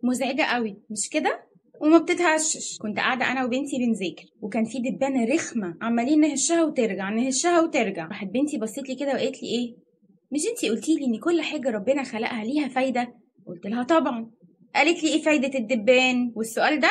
مزعجة قوي مش كده؟ وما بتتهشش. كنت قاعدة انا وبنتي بنذاكر، وكان في دبانه رخمة عمالين نهشها وترجع نهشها وترجع. راحت بنتي بصيت لي كده وقالت لي ايه، مش انتي قلتي لي ان كل حاجة ربنا خلقها ليها فايده؟ قلت لها طبعا. قالت لي ايه فايده الدبان؟ والسؤال ده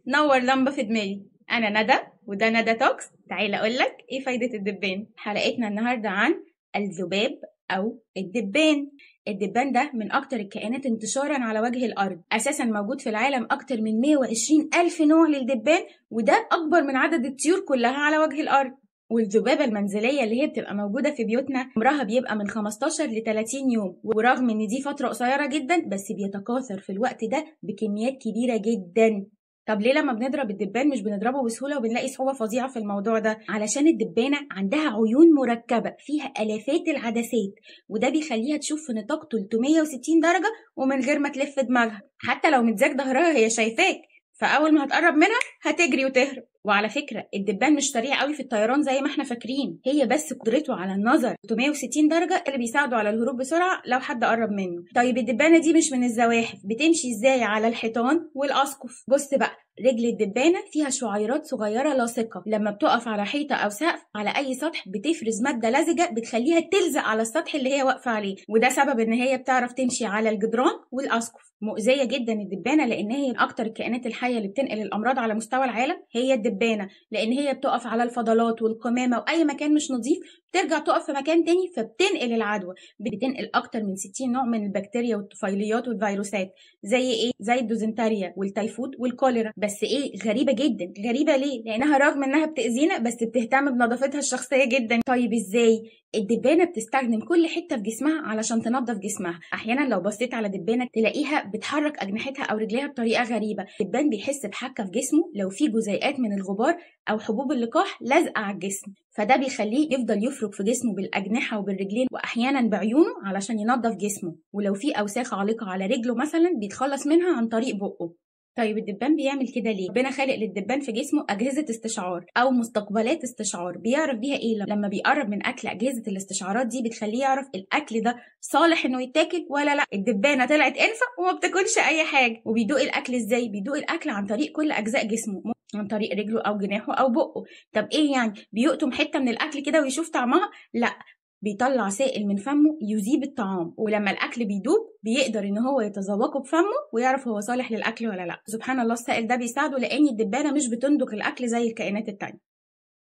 نور لمبة في دماغي. انا ندى وده ندى توكس. تعالى اقول لك ايه فايده الدبان. حلقتنا النهارده عن الذباب او الدبان. الدبان ده من اكتر الكائنات انتشارا على وجه الارض، اساسا موجود في العالم اكتر من 120 الف نوع للدبان، وده اكبر من عدد الطيور كلها على وجه الارض. والذبابه المنزلية اللي هي بتبقى موجودة في بيوتنا عمرها بيبقى من 15 ل 30 يوم، ورغم ان دي فترة قصيرة جدا بس بيتكاثر في الوقت ده بكميات كبيرة جدا. طب ليه لما بنضرب الدبان مش بنضربه بسهولة وبنلاقي صعوبة فظيعة في الموضوع ده؟ علشان الدبانه عندها عيون مركبة فيها الافات العدسات، وده بيخليها تشوف في نطاق 360 درجه ومن غير ما تلف دماغها. حتى لو متزاج ظهرها هي شايفاك، فاول ما هتقرب منها هتجري وتهرب. وعلى فكرة الدبان مش سريع قوي في الطيران زي ما احنا فاكرين، هي بس قدرته على النظر 360 درجه اللي بيساعده على الهروب بسرعة لو حد قرب منه. طيب الدبانه دي مش من الزواحف، بتمشي ازاي على الحيطان والاسقف؟ بص بقى، رجل الدبانه فيها شعيرات صغيرة لاصقه، لما بتقف على حيطة او سقف على اي سطح بتفرز مادة لزجه بتخليها تلزق على السطح اللي هي واقفة عليه، وده سبب ان هي بتعرف تمشي على الجدران والاسقف. مؤذية جدا الدبانه لان هي من اكتر الكائنات الحية اللي بتنقل الامراض على مستوى العالم هي الدبانه، لان هي بتقف على الفضلات والقمامه واي مكان مش نظيف، بترجع تقف في مكان تاني فبتنقل العدوى. بتنقل اكتر من 60 نوع من البكتيريا والطفيليات والفيروسات، زي ايه؟ زي الدوزنتاريا والتيفود والكوليرا. بس ايه غريبة جدا، غريبة ليه؟ لانها رغم انها بتاذينا بس بتهتم بنظافتها الشخصية جدا. طيب ازاي؟ الدبانه بتستخدم كل حتة في جسمها علشان تنظف جسمها. احيانا لو بصيت على دبانه تلاقيها بتحرك اجنحتها او رجليها بطريقة غريبة. الدبان بيحس بحكه في جسمه لو في جزيئات من الغبار او حبوب اللقاح لازقه على الجسم، فده بيخليه يفضل يفرك في جسمه بالاجنحه وبالرجلين واحيانا بعيونه علشان ينظف جسمه. ولو في اوساخ عالقة على رجله مثلا بيتخلص منها عن طريق بقه. طيب الدبان بيعمل كده ليه؟ ربنا خالق للدبان في جسمه أجهزة استشعار أو مستقبلات استشعار، بيعرف بيها إيه؟ لما بيقرب من أكل أجهزة الاستشعارات دي بتخليه يعرف الأكل ده صالح إنه يتاكل ولا لأ. الدبانة طلعت إنفة وما بتاكلش أي حاجة. وبيدوق الأكل إزاي؟ بيدوق الأكل عن طريق كل أجزاء جسمه، عن طريق رجله أو جناحه أو بقه. طب إيه يعني؟ بيقطم حتة من الأكل كده ويشوف طعمها؟ لأ، بيطلع سائل من فمه يذيب الطعام، ولما الاكل بيدوب بيقدر ان هو يتذوقه بفمه ويعرف هو صالح للاكل ولا لا. سبحان الله، السائل ده بيساعده لان الدبانه مش بتندق الاكل زي الكائنات التانية.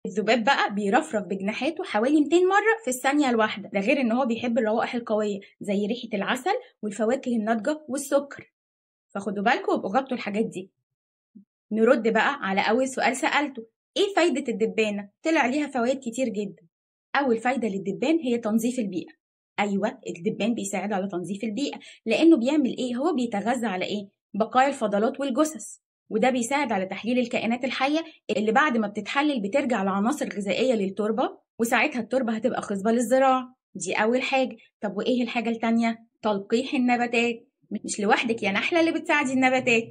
الذباب بقى بيرفرف بجناحاته حوالي 200 مرة في الثانية الواحدة، ده غير ان هو بيحب الروائح القوية زي ريحه العسل والفواكه الناضجة والسكر. فخدوا بالكم وابقوا غطوا الحاجات دي. نرد بقى على اول سؤال سالته، ايه فايده الدبانه؟ طلع ليها فوائد كتير جدا. أول فايدة للدبان هي تنظيف البيئة. أيوة، الدبان بيساعد على تنظيف البيئة لأنه بيعمل إيه؟ هو بيتغذى على إيه؟ بقايا الفضلات والجثث، وده بيساعد على تحليل الكائنات الحية اللي بعد ما بتتحلل بترجع لعناصر غذائية للتربة، وساعتها التربة هتبقى خصبة للزراعة. دي أول حاجة. طب وإيه الحاجة التانية؟ تلقيح النباتات. مش لوحدك يا نحلة اللي بتساعدي النباتات،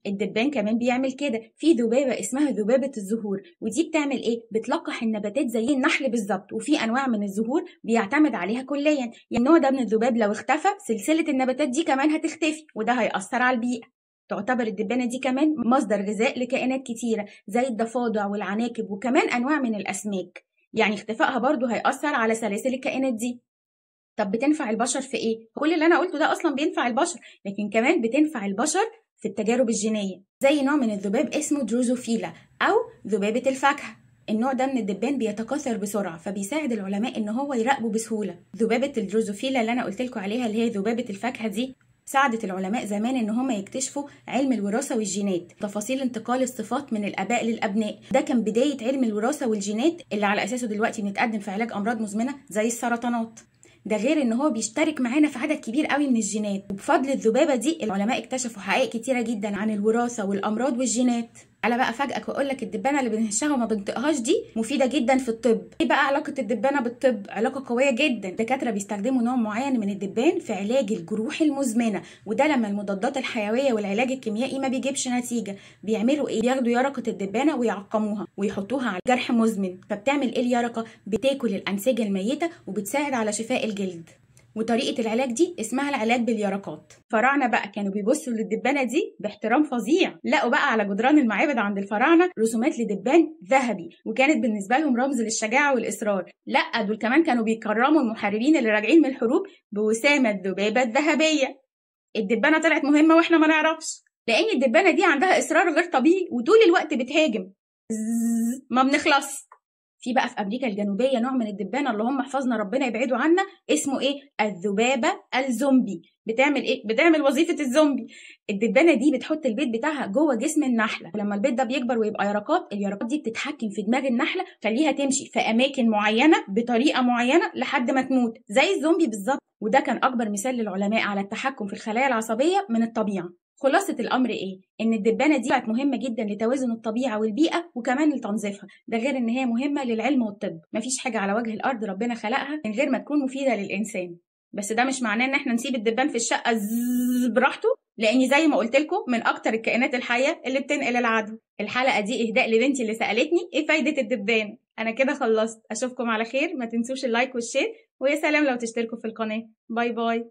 الدبان كمان بيعمل كده. في ذبابة اسمها ذبابة الزهور، ودي بتعمل ايه؟ بتلقح النباتات زي النحل بالظبط. وفي انواع من الزهور بيعتمد عليها كليا، يعني النوع ده من الذباب لو اختفى سلسلة النباتات دي كمان هتختفي، وده هيأثر على البيئة. تعتبر الدبانه دي كمان مصدر غذاء لكائنات كتيرة زي الضفادع والعناكب وكمان انواع من الاسماك، يعني اختفائها برضو هيأثر على سلاسل الكائنات دي. طب بتنفع البشر في ايه؟ كل اللي انا قلته ده اصلا بينفع البشر، لكن كمان بتنفع البشر في التجارب الجينية، زي نوع من الذباب اسمه دروزوفيلا أو ذبابة الفاكهة. النوع ده من الدبان بيتكاثر بسرعة، فبيساعد العلماء إن هو يراقبه بسهولة. ذبابة الدروزوفيلا اللي أنا قلت لكم عليها اللي هي ذبابة الفاكهة دي ساعدت العلماء زمان إن هم يكتشفوا علم الوراثة والجينات، تفاصيل انتقال الصفات من الآباء للأبناء. ده كان بداية علم الوراثة والجينات اللي على أساسه دلوقتي بنتقدم في علاج أمراض مزمنة زي السرطانات. ده غير ان هو بيشترك معانا في عدد كبير قوي من الجينات، وبفضل الذبابة دي العلماء اكتشفوا حقائق كتيرة جدا عن الوراثة والامراض والجينات. على بقى فاجئك واقول لك الدبانه اللي بنهشها وما بنطقهاش دي مفيدة جدا في الطب. ايه بقى علاقة الدبانه بالطب؟ علاقة قوية جدا. الدكاترة بيستخدموا نوع معين من الدبان في علاج الجروح المزمنة، وده لما المضادات الحيوية والعلاج الكيميائي ما بيجيبش نتيجة. بيعملوا ايه؟ بياخدوا يرقه الدبانه ويعقموها ويحطوها على جرح مزمن. فبتعمل ايه اليرقه؟ بتاكل الانسجة الميتة وبتساعد على شفاء الجلد. وطريقة العلاج دي اسمها العلاج باليرقات. فراعنة بقى كانوا بيبصوا للدبانة دي باحترام فظيع، لقوا بقى على جدران المعابد عند الفراعنة رسومات لدبان ذهبي، وكانت بالنسبة لهم رمز للشجاعة والإصرار. لا دول كمان كانوا بيكرموا المحاربين اللي راجعين من الحروب بوسامة الذبابة الذهبية. الدبانة طلعت مهمة واحنا ما نعرفش، لأن الدبانة دي عندها إصرار غير طبيعي وطول الوقت بتهاجم، ما بنخلص. في بقى في أمريكا الجنوبية نوع من الدبانة اللي هم حفظنا ربنا يبعدوا عنا، اسمه إيه؟ الذبابة الزومبي. بتعمل إيه؟ بتعمل وظيفة الزومبي. الدبانة دي بتحط البيض بتاعها جوه جسم النحلة، ولما البيض ده بيكبر ويبقى يرقات، اليرقات دي بتتحكم في دماغ النحلة تخليها تمشي في أماكن معينة بطريقة معينة لحد ما تموت، زي الزومبي بالظبط. وده كان أكبر مثال للعلماء على التحكم في الخلايا العصبية من الطبيعة. خلاصة الأمر إيه؟ إن الدبانة دي بقت مهمة جدا لتوازن الطبيعة والبيئة وكمان لتنظيفها، ده غير إن هي مهمة للعلم والطب. مفيش حاجة على وجه الأرض ربنا خلقها من غير ما تكون مفيدة للإنسان. بس ده مش معناه إن إحنا نسيب الدبان في الشقة براحته، لأني زي ما قلت لكم من أكتر الكائنات الحية اللي بتنقل العدوى. الحلقة دي إهداء لبنتي اللي سألتني إيه فايدة الدبان. أنا كده خلصت، أشوفكم على خير، ما تنسوش ال like وال share، ويا سلام لو تشتركوا في القناة. bye bye.